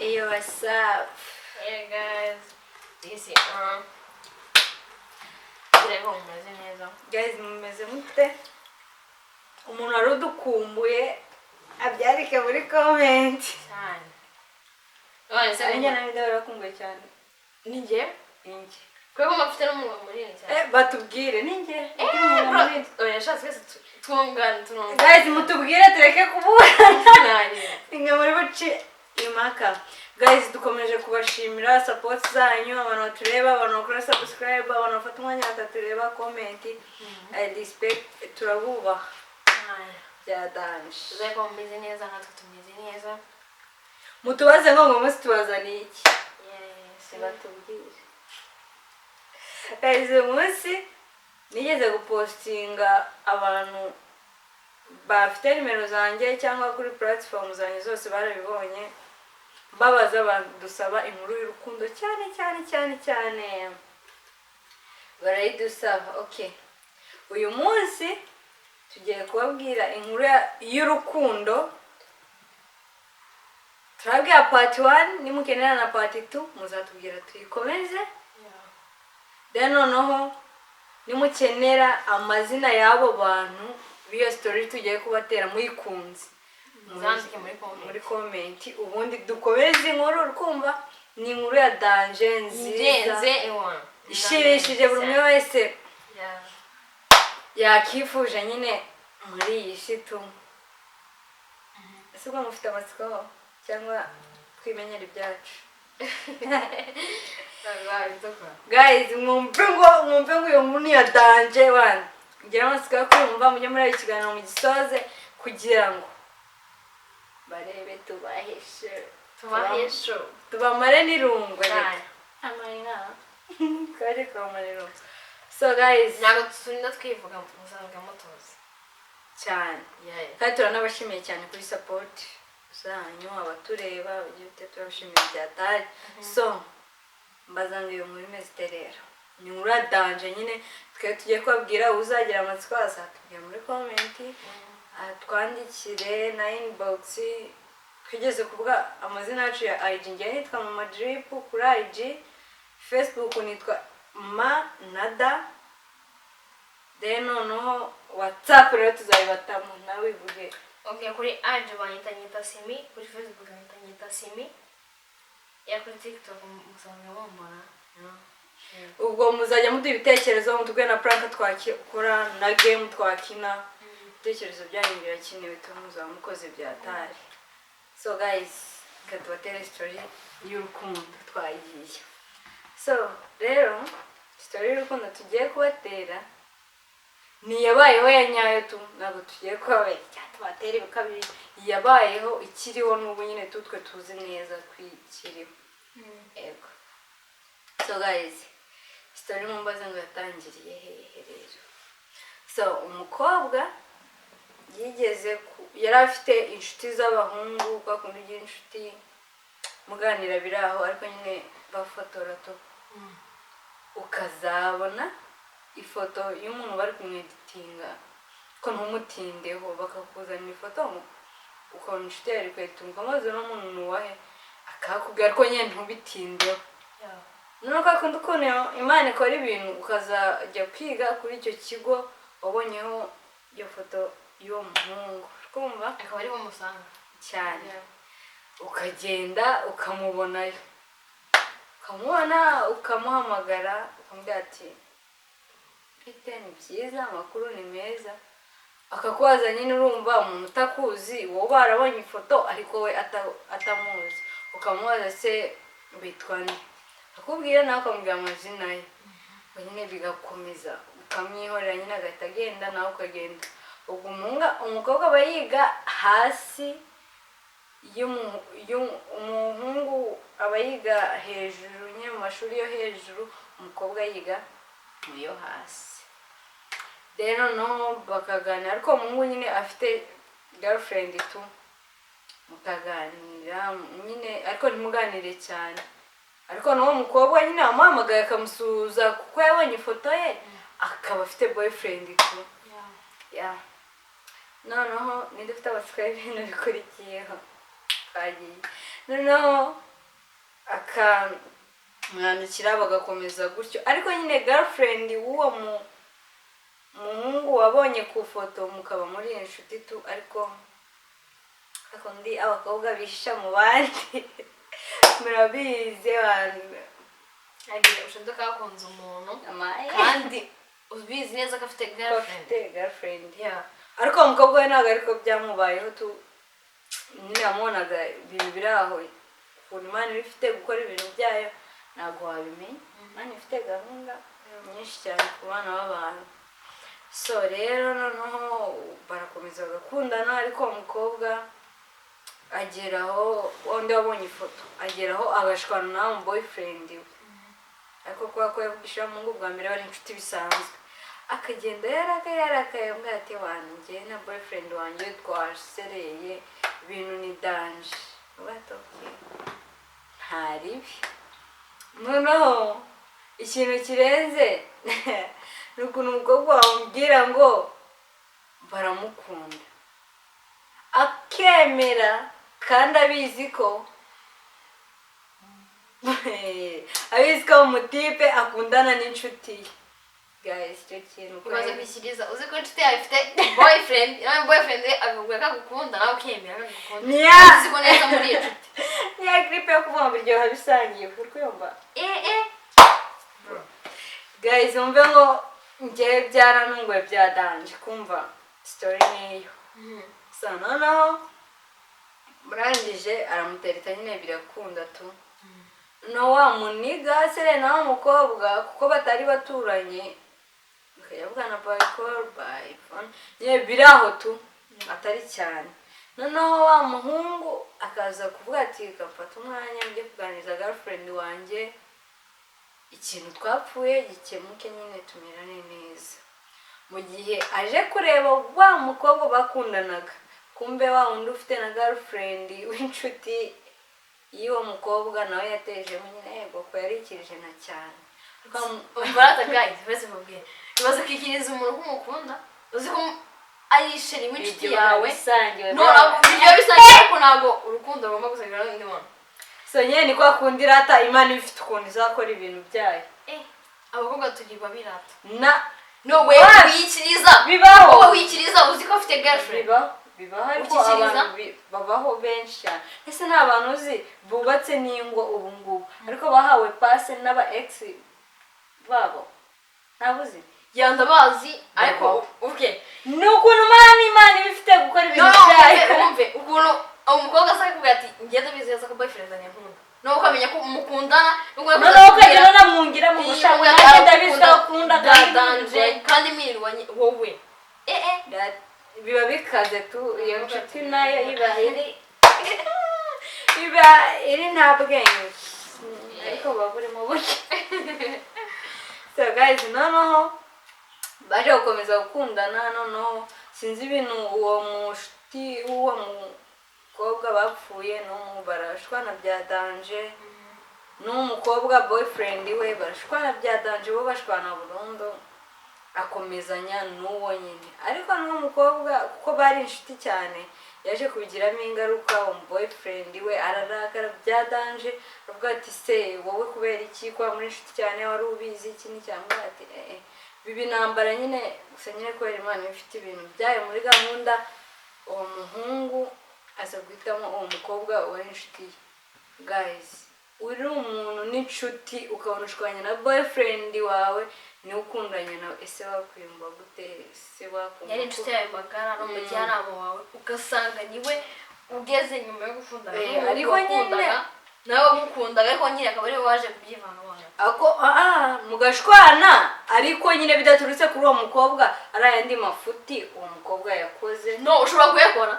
Hey, what's up? Hey guys, this is Nizere ko mumeze neza. Guys, mumeze mute? Umuntu wari udukumbuye abyandike muri comment. Cyane. None se Ari njye nawe barakumbuye cyane. Ni njye? Ni njye. Kubera ko mfite n'umunwa munini cyane. Eh, batubwire ni njye. Eh, bro, oya sha, twese twungana tunungana. Guys, mutubwire tureke kuburana. Nanjye. Inga muri buci impaka. Guys, dukomeje kubashimira support zanyu, abantu batureba, abantu bakora subscribe, abantu bafata umwanya bakatureba, comment. I respect, turabubaha. Bya danger. Nizere ko mumeze neza natwe tumeze neza. Mutubaze ngo munsi tubazaniye iki? Yes. Batubwire. Guys, uyu munsi nigeze gupostinga, abantu bafite nimero zanjye cyangwa kuri platform zanjye zose barabibonye, babaza badusaba inkuru y'urukundo cyane cyane cyane cyane, barayidusaba. Okay, uyu munsi tugiye kubabwira inkuru y'urukundo. Turabwira part 1, nimukenera na part 2 muzatubwira tuyikomeze. Then noneho nimukenera amazina y'abo bantu b'iyo story tugiye kubatera muyikunze, Muzandike muri comment. Muri comment, ubundi dukomeze inkuru. Urukumva ni inkuru ya danger, nziza, Irenze ewa. ishimishije buri umwe wese yakifuje nyine muri iyi si tu. Ese ubwo mufite amatsiko cyangwa twimenyera ibyacu? Guys, mwumve ngo iyo nkuru ni iya danger wana. Mugire amatsiko yo kumva, mujye muri iki kiganiro mugisoze kugira ngo barebe tubahishe. Tubahishe. Tubamare n'irungu reka. Cyane. Amarira kari kubamara irungu. So guys, Ntabwo turinda twivuga, musanzwe mutuzi. Cyane. Kandi turanabashimiye cyane kuri support zanyu, abatureba bagiye bite, turabashimiye byatari. So mbaza ngo iyo nkuru imeze ite rero? Ni inkuru ya danger nyine twe tugiye kubabwira. Uzagira amatsiko azatubwira muri comment, atwandikire na inbox. Twigeze kuvuga amazina yacu ya IG. Njye nitwa Mama Drip kuri IG, Facebook nitwa Ma na Da. Then noneho WhatsApp rero tuzayibatamo, nawe ivuge. Okay, kuri IG banyita Nyita Simi, kuri Facebook banyita Nyita Simi. Ya, kuri TikTok musanzwe mumbona. Yeah. Ubwo muzajya muduha ibitekerezo, mutubwire na prank twakora na game twakina. Ibitekerezo byanyu birakenewe tu, muzaba mukoze byatari. So guys, reka tubatere story y'urukundo. Twagiye. So rero story y'urukundo tugiye kubatera ni iyabayeho ya nyayo tu, ntabwo tugiye kubabeshya tubatera ibikabiri. Iyabayeho, ikiriho n'ubu nyine tu, twe tuzi neza ko ikiriho. Ego. So guys, story mumbaze ngo yatangiriye hehe rero? So umukobwa yigeze yari afite inshuti z'abahungu, kwa kundi ugira inshuti muganira biri aho, ariko nyine bafotora tu, ukazabona ifoto y'umuntu bari kumweditinga ko ntumutindeho, bakakuzanira ifoto ukabona inshuti yawe iri kweditinga, ukamubaza uno muntu ni uwahe, akakubwira, ariko nyine ntubitindeho. Noneho kwa kundi ukuntu Imana ikora ibintu, ukazajya kwiga kuri icyo kigo wabonyeho iyo foto y'uwo muhungu, kumva. Akaba ariho umusanga. Cyane. Ukagenda ukamubonayo, ukamubona, ukamuhamagara, ukamubwira ati: "Bite? Ni byiza, amakuru ni meza." Akakubaza nyine, urumva umuntu utakuzi, wowe barabonye ifoto ariko we atamuzi, ukamubaza se witwa nde, akubwira, nawe ukamubwira amazina ye. Ubwo nyine bigakomeza, ukamwihorera nyine, agahita agenda, nawe ukagenda. Ubwo umukobwa aba yiga hasi umuhungu aba yiga hejuru nyine mu mashuri yo hejuru, umukobwa yiga mu yo hasi. Rero noneho bakaganira, ariko umuhungu nyine afite girlfriend tu. Mukaganira nyine ariko ntimuganire cyane, ariko n'uwo mukobwa nyine wamuhamagaye akamusuhuza kuko yabonye ifoto ye, akaba afite boyfriend tu. Ya, noneho ninde ufite amatsiko y'ibintu bikurikiyeho? Twagiye noneho. Akamwandikira, bagakomeza gutyo. Ariko nyine girlfriend w'uwo muhungu wabonye ku foto, mukaba muri inshuti tu, ariko ndi abakobwa bihisha mu bandi, murabizi abantu. Agira ushinzwe kakunze umuntu kandi ubizi neza ko afite girlfriend. Afite girlfriend. Yeah. Ariko uwo mukobwa we ntabwo ariko byamubayeho tu. Nyine yamubonaga ibintu biri aho. Ukuntu Imana iba ifite gukora ibintu byayo, ntabwo wabimenya. Imana ifite gahunda nyinshi cyane ku bana b'abantu. So rero noneho barakomeza bagakundana, ariko uwo mukobwa ageraho, wundi wabonye ifoto, ageraho agashwana na wa boyfriend we. Ariko kubera ko yavugisha umuhungu bwa mbere, bari inshuti bisanzwe, akagenda yarakaye yarakaye, ambwira ati: "Wanjye na boyfriend wanjye twasereye, ibintu ni danger." Ati: "Okay, nta ribi." Noneho ikintu kirenze ni ukuntu umukobwa wamubwira ngo baramukunda, akemera, kandi abizi ko umutipe akundana n'inshuti ye. Guys, icyo kintu Imaze kwishyiriza, uzi ko inshuti yawe ifite boyfriend, nawe boyfriend we akakubwira ko agukunda, nawe ukemera ko agukunda. Uzi ko neza muri iyo nshuti. Niya gripe yo kuvuga ngo biryoha bisangiye, uri kuyumva? Eh eh. Guys, wumve ngo njyewe byarantunguye bya danger kumva story nk'iyo. So noneho murangije aramutereta nyine, birakunda tu. No wa muniga sere na wa mukobwa, kuko batari baturanye, bakajya bavugana by call, by phone, nyine biri aho tu, atari cyane. Noneho wa muhungu akaza kuvuga ati: "Gafata umwanya njye kuganiriza girlfriend wanjye, ikintu twapfuye gikemuke, nyine tumerane neza." Mu gihe aje kureba wa mukobwa bakundanaga, kumbe wa wundi ufite na girlfriend w'inshuti y'uwo mukobwa nawe yatejemo nyine. Yego, ko yarikirije na cyane. Umva guys, bese mubwire, ibaze kwikiriza umuntu ko umukunda, uzi ko ari chéri w'inshuti yawe. Bisangiwe. Ntabwo ibyo bisangiye, ariko ntabwo urukundo rugomba gusangira n'undi muntu. So nyine ni kwa kundi rata Imana iba ifite ukuntu izakora ibintu byayo. Eh, abakobwa turi babirata. Na No we wikiriza. Bibaho. Wowe wikiriza uzi ko afite girlfriend. Bibaho, bibaho, ariko Ukikiriza? abantu babaho benshi cyane. Ese nta bantu uzi bubatse n'ingo ubu ngubu, ariko bahawe passe n'aba ex babo? Ntabwo uzi? Yanda bazi, ariko Babaho. Okay. Ni ukuntu Imana iba ifite gukora ibintu No, byayo. wumve ukuntu umukobwa asa akubwira ati: "Ngenda bizi neza ko boyfriend ankunda," nuko ukamenya ko mukundana. Noneho ukagenda unamwungira mu gushaka, nanjye ndabizi ko akunda kandi danger, kandi mwirirwanye wowe eh eh. Biba bikaze tu. Iyo nshuti nayo iba iri nta bwenge, ariko buba burimo buke. So guys, noneho baje gukomeza gukundana. Noneho sinzi ibintu uwo mushuti w'uwo mukobwa bapfuye n'umu barashwana bya danger, n'umukobwa boyfriend we barashwana bya danger, bo bashwana burundu, akomezanya n'uwo nyine. Ariko n'uwo mukobwa, kuko bari inshuti cyane, yaje kubigiramo ingaruka. Uwo boyfriend we ararakara bya danger, aravuga ati: "Se wowe kubera iki kuba muri inshuti cyane, wari ubizi iki ni?" Cyangwa ati: "Eh eh." Biba intambara nyine. Gusa nyine kubera Imana iba ifite ibintu byayo muri gahunda, uwo muhungu aza guhitamo uwo mukobwa wari inshuti ye. Guys, uri umuntu n'inshuti, ukabona ushwanye na boyfriend wawe, niwe ukundanye nawe, ese wakwiyumva gute? Ese wakumva Yari inshuti yawe magara n'umujyanama wawe, ugasanga niwe ugeze nyuma yo gukundana Eh, n'umuhungu ariko nyine- wakundaga, nawe wamukundaga, ariko nyine akaba ariwe waje kubyivana hagati. Ako mugashwana, ariko nyine bidaturutse kuri uwo mukobwa, ari ayandi mafuti uwo mukobwa yakoze. No, ushobora kuyakora,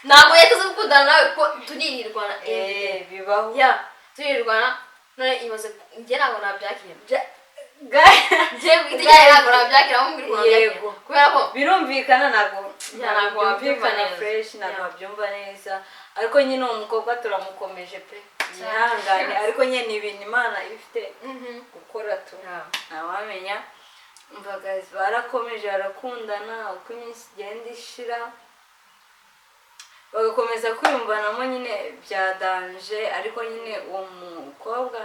ntabwo yahita gukundana nawe kuko turirirwana. Eh, bibaho. Ya, turirirwana. None imaze, njye ntabwo nabyakira. Njye ku giti cyanjye ntabwo nabyakira, ahubwo mbwira ukuntu nabyakira. Yego. Kubera ko Birumvikana, ntabwo Ya, ntabwo wabyumva byumvikana neza. fresh, ntabwo Ya. wabyumva neza. Ariko nyine uwo mukobwa turamukomeje pe, yihangane. Ariko nyine ni ibintu Imana iba ifite gukora tu, ntawamenya. Umva guys, barakomeje barakundana. Uko iminsi igenda ishira, Bagakomeza kwiyumvanamo nyine bya danger, ariko nyine uwo mukobwa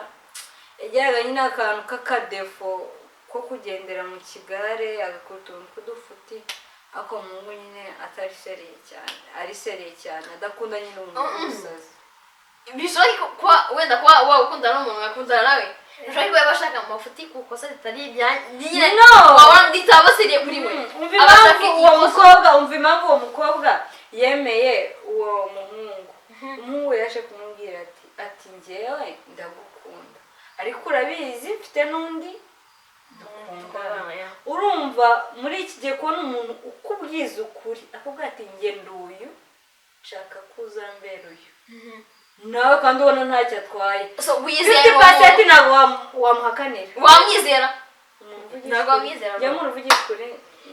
yagiraga nyine akantu k'akadéfaut ko kugendera mu kigare, agakora utuntu tw'udufuti, ariko umuhungu nyine atari sérieux cyane, ari sérieux cyane, adakunda nyine umuntu w'umusazi. Bishoboka kuba wenda kuba waba ukundana n'umuntu, agakundana nawe, bishoboka ko yaba ashaka amafuti ku kosa ritari irya nyine. No! Wabona ritaba sérieux kuri we. Umva Aba ashaka impamvu uwo ikosa. mukobwa, umva impamvu uwo mukobwa yemeye uwo muhungu. Umuhungu yaje kumubwira ati "Njyewe ndagukunda, ariko urabizi mfite n'undi dukundana." Urumva muri iki gihe kubona umuntu ukubwiza ukuri, akubwira ati: "Njye nduyu, nshaka ko uzambera uyu," nawe kandi ubona ntacyo atwaye. So wizeye 50 uwo percent muntu? Ntabwo wamuhakanira. Wamwizera? Umuntu uvugisha Ntabwo ukuri. wamwizera, Njye bro. umuntu uvugisha ukuri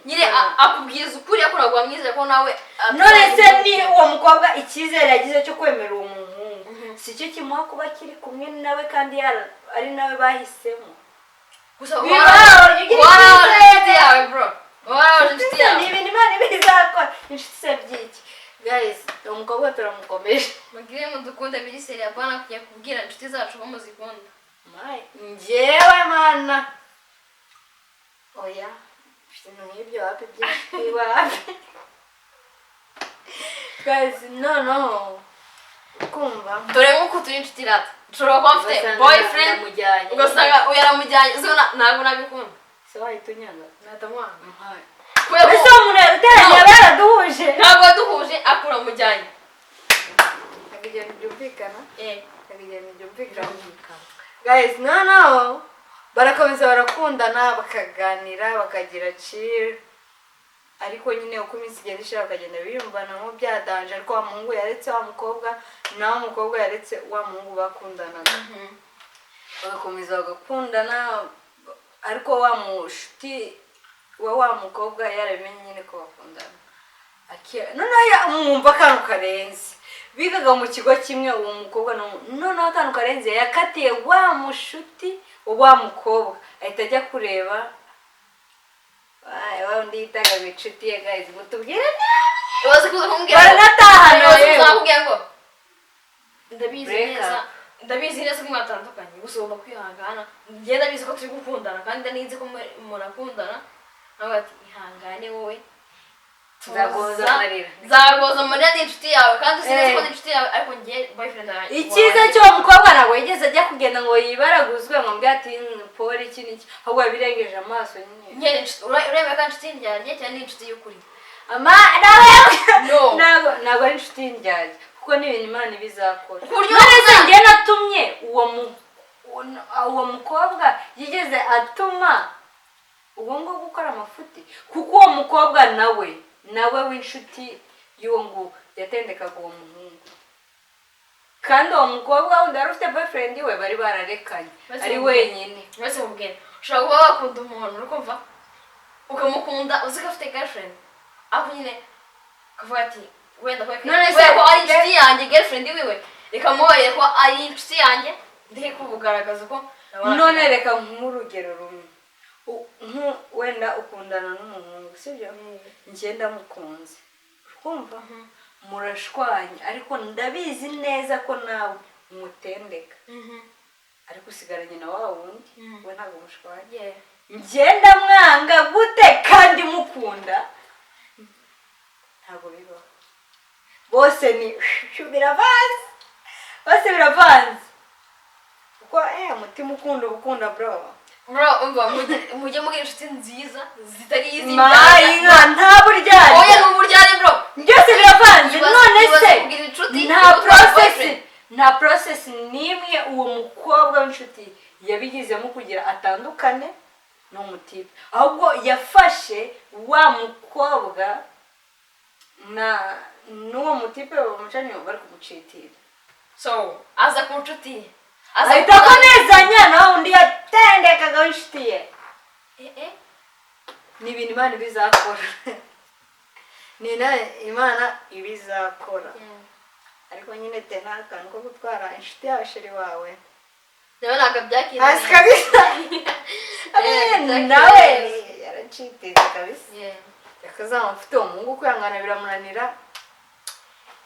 Nyine akubwiza ukuri, ariko ntabwo wamwizera ko nawe None se ni uwo mukobwa icyizere yagize cyo kwemera uwo muhungu, si cyo kimuha kuba kiri kumwe nawe kandi ari nawe bahisemo? Gusa Bibaho, ugira warabaje icyizere. inshuti yawe, bro, warabaje inshuti Inshuti yawe. ni ibintu Imana iba izakora. Inshuti se by'iki? Guys, uwo mukobwa turamukomeje. Mugire mudukunde biri sérieux, apana kujya kubwira inshuti zacu ko muzikunda. Mai, njyewe mana, oya, ibintu nk'ibyo wapi, by'inshuti wapi. Guys, noneho kumva Dore nk'uko turi inshuti rata, nshobora kuba mfite ugasanga boyfriend, ndamujyanye. Ugasanga yaramujyanye. So ntabwo nabikunda. Se wahita unyanga? Nahita mwanga kubera ko Ese uwo muntu yaduteranye aba yaraduhuje? Ntabwo waduhuje, akura mujyanye. Ntabwo ibintu byumvikana. Eh. Ntabwo ibintu byumvikana, guys. Noneho barakomeza barakundana, bakaganira, bakagira chill, ariko nyine uko iminsi igenda ishira bakagenda biyumvanamo bya danger. Ariko wa muhungu yaretse wa mukobwa, nawe umukobwa yaretse wa muhungu bakundanaga, bagakomeza bagakundana. Ariko wa mushuti wa mukobwa yarabimenye nyine ko bakundana. Noneho mwumva akantu karenze, bigaga mu kigo kimwe uwo mukobwa noneho akantu karenze, yakatiye wa mushuti wa mukobwa, ahita ajya kureba wa wundi yitaga ngo inshuti ye. Guys, mutubwire nabi. Ubaze kuza kumubwira Baranatahana. Ubaze Yewe. kuza kumubwira ngo ndabizi Break neza, up. ndabizi neza ko mwatandukanye, gusa ugomba kwihangana. Njye ndabizi ko turi gukundana kandi ndabizi ko murakundana. Nawe ati: "Ihangane wowe." Nzaguhoza Tuza. amarira. Nzaguhoza amarira, ni inshuti yawe kandi uzi neza ko Eh. ni inshuti yawe, ariko njye boyfriend wanjye. Icyiza cy'uwo mukobwa, ntabwo yigeze ajya kugenda ngo yibaraguzwe, ngo mbwe ati pole iki n'iki, ahubwo yabirengeje amaso nyine. Njye uremera ko ari inshuti yanjye cyangwa ni inshuti y'ukuri? Ama nawe No. Ntabwo ari inshuti y'indyarya, kuko ni ibintu Imana iba izakora. Ku buryo None se njye natumye uwo mukobwa yigeze atuma uwo nguwo gukora amafuti? Kuko uwo mukobwa nawe w'inshuti y'uwo nguwo yatendekaga uwo muhungu, kandi uwo mukobwa wundi wari ufite boyfriend we bari bararekanye Bose ari wenyine. Uretse mubwira, ushobora kuba wakunda umuntu, uri kumva, ukamukunda uzi ko afite girlfriend, ariko nyine ukavuga ati wenda ko None se- kubera ko ari inshuti yanjye, girlfriend wiwe reka mubaye ko ari inshuti yanjye, ndeke kubugaragaza ko None reka nk'urugero rumwe. Wenda ukundana n'umuhungu, sibyo? Njye ndamukunze, kumva murashwanye, ariko ndabizi neza ko nawe umutendeka, ariko usigaranye na wa wundi we ntabwo mushwanye. Njye ndamwanga gute kandi mukunda? Ntabwo bibaho. Bose ni biravanze, bose biravanze, kuko umutima ukunda uba ukunda, bro. Bro, umva, mujye mugira inshuti nziza zitari izi. Mayinka, nta buryarya. Oya, ni uburyarya, bro. Byose biravanze. None Ibaze se kugira inshuti nta igutwara process boyfriend. nta process n'imwe uwo mukobwa w'inshuti yabigizemo kugira atandukane n'umutipe, ahubwo yafashe wa mukobwa na n'uwo mutipe bamucanye bari kumucitira. So aza ku nshuti ye. Aza Ahita akomezanya na wa wundi yatendekaga w'inshuti ye. Eh, eh. Ni ibintu Imana ibizakora, ni Imana ibizakora. Ariko nyine tena akantu ko gutwara inshuti yawe chéri wawe Nawe ntabwo abyakira hasi neza. Kabisa. Yeah, Nawe neza. yaraciteze kabisa. Yeah. Yakazaba mfite uwo muhungu, kwihangana biramunanira.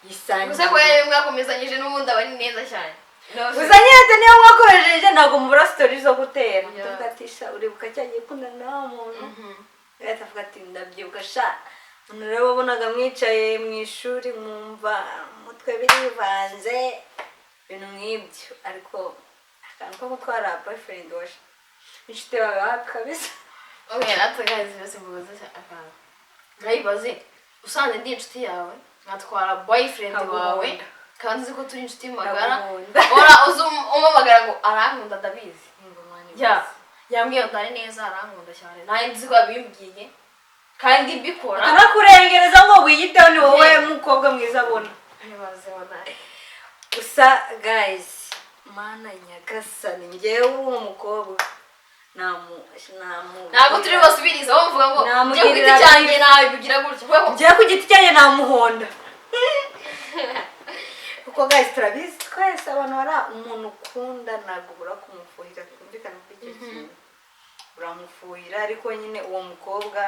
Yisangiye. Gusa ko yari mwakomezanyije n'ubundi aba ari neza cyane. Gusa nyine niyo mwakoresheje, ntabwo mubura story zo gutera. Tuvuga ati: "Sha, uribuka cya gihe ukundana na wa muntu?" Agahita avuga ati: "Ndabyibuka sha." Umuntu rero wabonaga mwicaye mu ishuri, mwumva umutwe birivanze, ibintu nk'ibyo. Ariko akantu ko gutwara boyfriend wa inshuti yawe, wapi kabisa. Okay, natwe guys, byose mubaze akantu. Nkayibaze, usanze ndi inshuti yawe nkatwara boyfriend wawe, Nkagukunda. kandi uzi ko turi inshuti magara, Nkagukunda. ora uzi umpamagara ngo arankunda, ndabizi, ya yambwiye ngo ndare neza, arankunda cyane, nanjye nzi ko yabimbwiye kandi mbikora. Akanakurengereza ngo wiyiteho, ni wowe mukobwa mwiza abona. Ntibaze wallahi. Gusa guys, Mana nyagasani, njyewe uwo mukobwa namu Ntabwo turi busubirize wowe mvuga ngo njye ku giti Namugirira cyanjye nabigira gutya kubera ko Njyewe ku giti cyanjye namuhonda, kuko guys, turabizi twese, abantu bari umuntu ukunda ntabwo ubura kumufuhira. Twumvikane kuri icyo kintu, uramufuhira. Ariko nyine uwo mukobwa,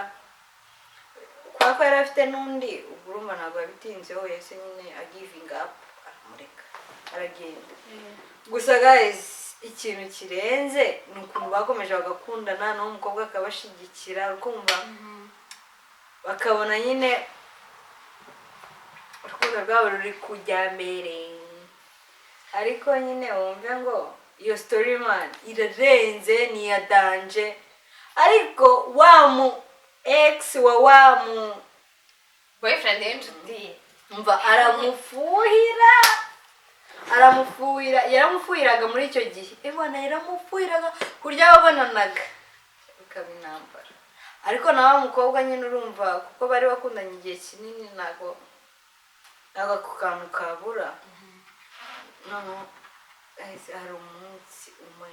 kubera ko yari afite n'undi, ubwo urumva ntabwo yabitinzeho, yahise nyine agivinga up, aramureka aragenda. Gusa guys, ikintu kirenze ni ukuntu bakomeje bagakundana, n'uwo mukobwa akabashyigikira, ukumva bakabona nyine urukundo rwabo ruri kujya mbere. Ariko nyine wumve ngo iyo story, man, irarenze, ni iya danger. Ariko wa mu ex wa mu boyfriend w'inshuti ye, mva, aramufuhira, aramufuhira, yaramufuhiraga muri icyo gihe. Ebana, yaramufuhiraga kurya babonanaga bikaba intambara. Ariko nawe wa mukobwa nyine urumva, kuko bari bakundanye igihe kinini, ntabwo ako kantu kabura. Noneho ahise hari umunsi umwe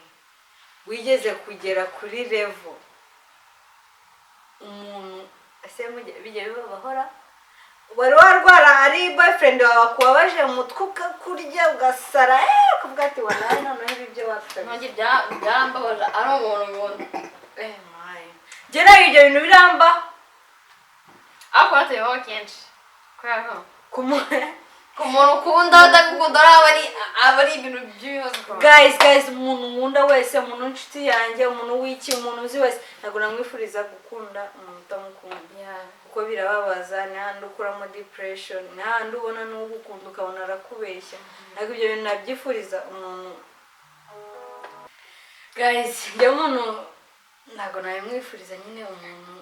wigeze kugera kuri level umuntu ese bijya bibahora, wari warwara ari boyfriend wawe akubabaje mu mutwe, ukakurya ugasara, ukavuga ati: "Walayi, noneho ibi byo wapfa." Ntabwo byarambabaje ari umuntu nkunda. Eh my, njye nawe ibyo bintu biramba. Ariko batabibaho kenshi kubera ko ku ku muntu ukunda utagukunda aba ari ibintu by'ibibazo ukuntu. Guys, umuntu nkunda wese, umuntu w'inshuti yanjye, umuntu w'iki, umuntu uzi wese, ntabwo namwifuriza gukunda umuntu utamukunda, kuko birababaza. Ni hahandi ukuramo depression, ni hahandi ubona n'ugukunda ukabona arakubeshya. Ntabwo ibyo bintu nabyifuriza umuntu. Guys, njye umuntu ntabwo nabimwifuriza nyine, umuntu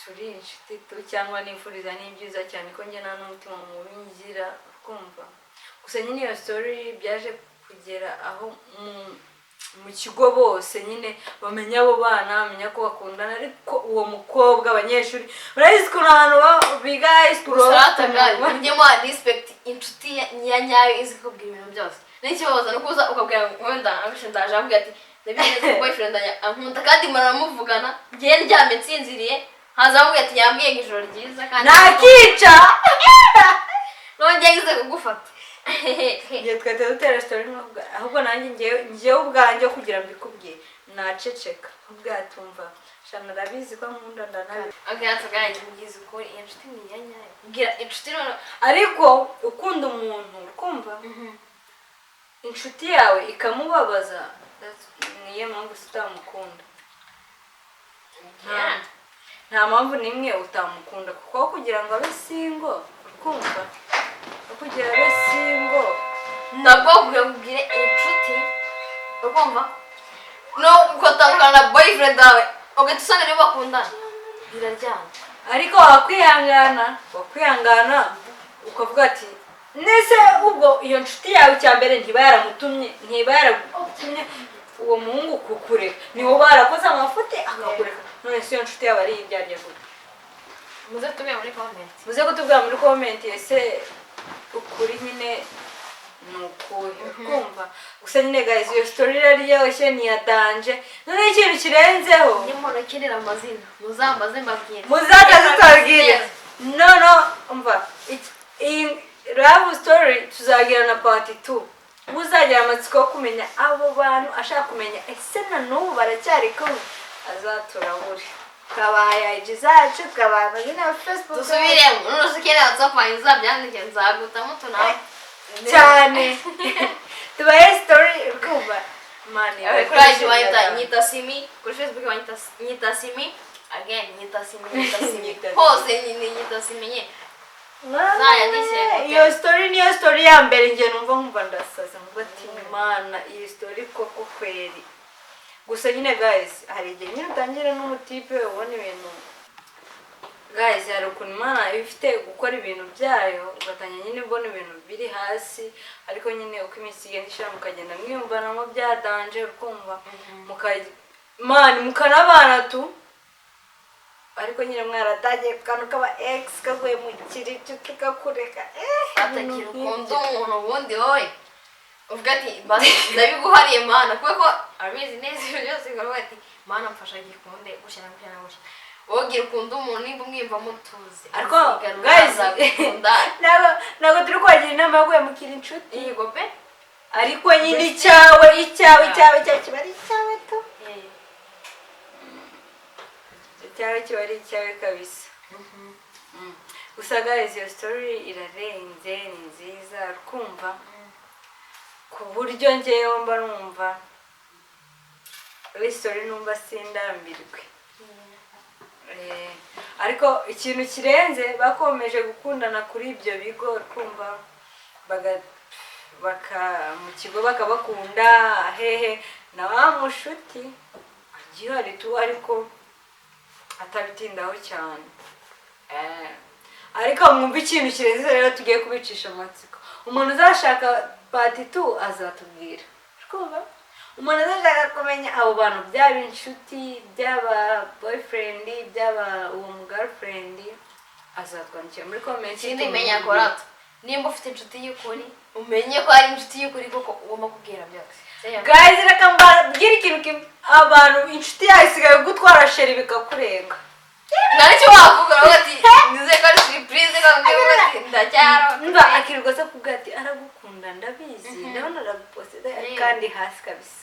turi inshuti tu cyangwa nifuriza n'ibyiza cyane, ko njye nta n'umutima mubi ngira, kumva. Gusa nyine iyo story byaje kugera aho mu kigo bose nyine bamenya abo bana, bamenya ko bakundana. Ariko uwo mukobwa, abanyeshuri urabizi ukuntu abantu biga high school baba Gusa bafite rata, umunwa. mujye muha respect inshuti ya nyayo izi kukubwira ibintu byose. N'ikibazo ni uko uza ukabwira ngo wenda abishe, ndaje akubwira ati: "Ndabizi neza ko boyfriend ankunda," kandi muramuvugana. Ngiye ndyamye nsinziriye, haza amubwira ati: "Yambwiye ngo ijoro ryiza," kandi Nakica. Nongeye ngize kugufata. Ngiye twahita dutera story nkavuga, ahubwo nanjye ngewe ubwanjye kugira ngo mbikubwiye naceceka, ubwatumva shana arabizi ko nkunda, ndanabizi. Okay, that's guys, mbwiza ukuri, iyo nshuti ni iya nyayo. Bwira inshuti none. Ariko ukunda umuntu, ukumva inshuti yawe ikamubabaza, niyo mpamvu utamukunda. Nta mpamvu n'imwe utamukunda, kuko aho kugira ngo abe single, ukumva aho kugira abe single. Nabwo kugira ngo ubwire inshuti, ukumva no ugatandukana na boyfriend wawe, ugahita usanga nibo bakundana, biraryana. Ariko wakwihangana ukavuga ati: "Nese ubwo iyo nshuti yawe icya mbere ntiba yaragutumye uwo muhungu kukureka? Ni wowe barakoze amafuti akakureka. None se iyo nshuti yawe ari ibyarya gute?" Muze tubwire muri comment. Muze kutubwira muri comment, ese ukuri nyine ni ukuhe? Kumva gusa nyine guys, iyo story iraryoshye, ni iya danger. Noneho ikintu kirenzeho, Niba ukenera amazina, muzambaze mbabwire. Muzaza tutabwire. No, umva, iyi love story tuzagira na part 2. Uzagira amatsiko yo kumenya abo bantu, ashaka kumenya ese na n'ubu baracyari kumwe, azaturabure. Twabahaye IG zacu, twabahaye amazina ya Facebook. Dusubiremo none. Ukeneye WhatsApp wanjye, uzabyandike, nzagutamo utunawe. Cyane, tubahe story, kumva man. Kuri IG banyita Nyita Simi, kuri Facebook banyita Nyita Simi again, Nyita Simi, Nyita Simi. Nyita Simi. Hose ni Nyita Simi nyine. Uzayandikire. Iyo story niyo story ya mbere njye numva nkumva ndasaza, nkumva ati: "Mana, iyi story koko kweri." Gusa nyine guys, hari igihe nyine utangira n'umutipe ubona ibintu. Guys, hari ukuntu Imana iba ifite gukora ibintu byayo, ugatangira nyine ubona ibintu biri hasi, ariko nyine uko iminsi igenda ishira mukagenda mwiyumvanamo bya danger, ukumva man mukanabana tu, ariko nyine mwaratangiye ku kantu k'aba ex kaguye mu kirico tukakureka Atagira ukunda umuntu, ubundi wowe uvuga ati: "Basi ndabiguhariye Mana," kubera ko abizi neza ibintu byose, ukavuga ati: "Mana, mfasha gikunde gutya na gutya na gutya." Wowe gira ukunda umuntu, nimba umwiyumvamo tuzi Ariko azigarura, guys, azagukunda. Ntabwo turi kubagira inama yo guhemukira inshuti. Yego pe. Ariko nyine icyawe, icyawe, icyawe, icyawe kiba ari icyawe tu. Icyawe kiba ari icyawe kabisa. Gusa guys, iyo story irarenze, ni nziza, kumva ku buryo ngewe mba numva ari story numva sindambirwe. Ariko ikintu kirenze, bakomeje gukundana kuri ibyo bigo, kumva baka mu kigo bakabakunda hehe na wa mushuti agihari tu, ariko atabitindaho cyane. Ariko mwumva ikintu kirenze rero, tugiye kubicisha amatsiko. Umuntu uzashaka part 2 azatubwira. Twumva umuntu azashaka kumenya abo bantu, byaba inshuti, byaba boyfriend, byaba uwo mu girlfriend, azatwandikira muri comment. Ikindi menya korata, nimba ufite inshuti y'ukuri, umenye ko ari inshuti y'ukuri kuko ugomba kubwira byose. Guys, reka mbabwire ikintu kimwe. Abantu, inshuti yawe isigaye gutwara chéri bikakurenga. Nta nicyo wavuga, uravuga ati: "Nizeye ko ari surprise," ukavuga ati: "Ndacyarota." Mba akirirwa aza kubwira ati: "Aragukunda, ndabizi, ndabona araguposita," kandi hasi kabisa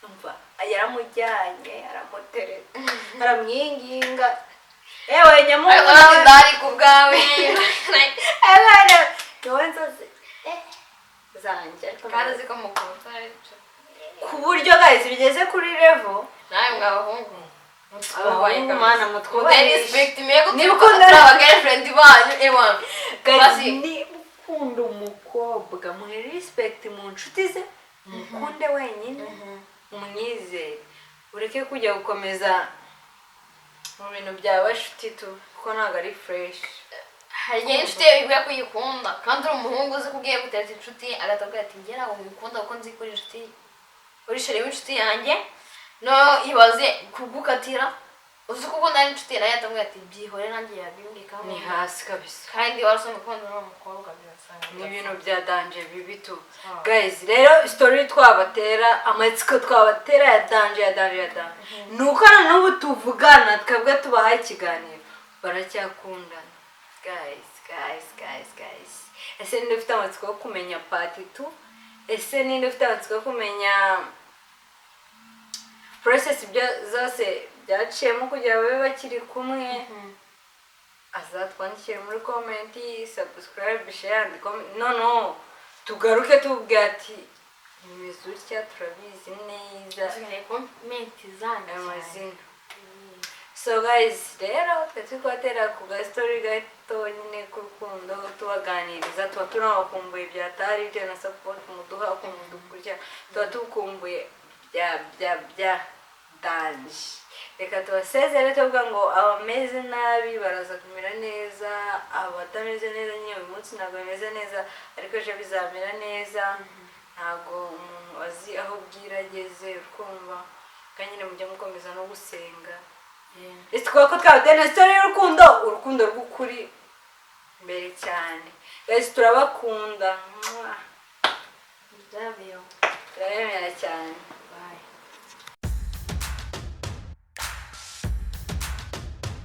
umva yaramujyanye, aramutereta, aramwinginga, ewe nyamungu. Ariko nawe ndari ku bwawe. Abana niwowe nzozi zanjye, ariko kandi uzi ko mukunda. Ku buryo guys bigeze kuri level. Nawe mwa bahungu, Abahungu, mana, mutwubahishe. Respect mwe. Niba Ko ukunda- turi aba girlfriend banyu, ewa. Guys, Basi. niba ukunda umukobwa, muhe respect mu nshuti ze, mukunde wenyine, umwizere, ureke kujya gukomeza mu bintu bya bashuti tu, kuko ntabwo ari fresh. Hari igihe inshuti yawe ibwira ko uyikunda, kandi uri umuhungu uzi ko ugiye gutereta inshuti ye, agahita avuga ati: "Njye ntabwo ngukunda kuko nzi ko uri inshuti, uri chéri w'inshuti yanjye." No ibaze kugukatira uzi ko ukunda n'inshuti ye, nawe ahita avuga ati: "Byihore, nanjye yabimbwiye." Kandi Ni hasi kabisa. Kandi wari usanzwe ukunda n'uwo mukobwa, birasanga Ni ibintu bya danger bibi tu. Ah. Guys, rero story twabatera, amatsiko twabatera ya danger, ya danger, ya danger, ni uko na n'ubu tuvugana, twebwe tubahaye ikiganiro, baracyakundana. Guys, guys, guys, guys, ese ninde ufite amatsiko yo kumenya part 2? Ese ninde ufite amatsiko yo kumenya process byo zose byaciyemo kugira babe bakiri kumwe? Azatwandikire muri comment, subscribe, share and comment. No tugaruke tubwira ati: "Bimeze utya, turabizi neza." Dukeneye comment zanyu Ayo cyane. mazina. So guys, rero twe turi kubatera ku gastori gato nyine k'urukundo, tubaganiriza. Tuba tunabakumbuye byatari bitewe na support muduha, ukuntu dukurya, tuba tukumbuye bya danger. Reka tubasezere tuvuga ngo abameze nabi baraza kumera neza, abatameze neza nyine uyu munsi ntabwo bimeze neza, ariko ejo bizamera neza. Ntabwo umuntu azi aho bwira ageze, ukumva kandi nyine mujye mukomeza no gusenga. Ese twaba ko twabateye na story y'urukundo, urukundo rw'ukuri mbere cyane. Guys, turabakunda. Mwah. Love you. Turabemera cyane.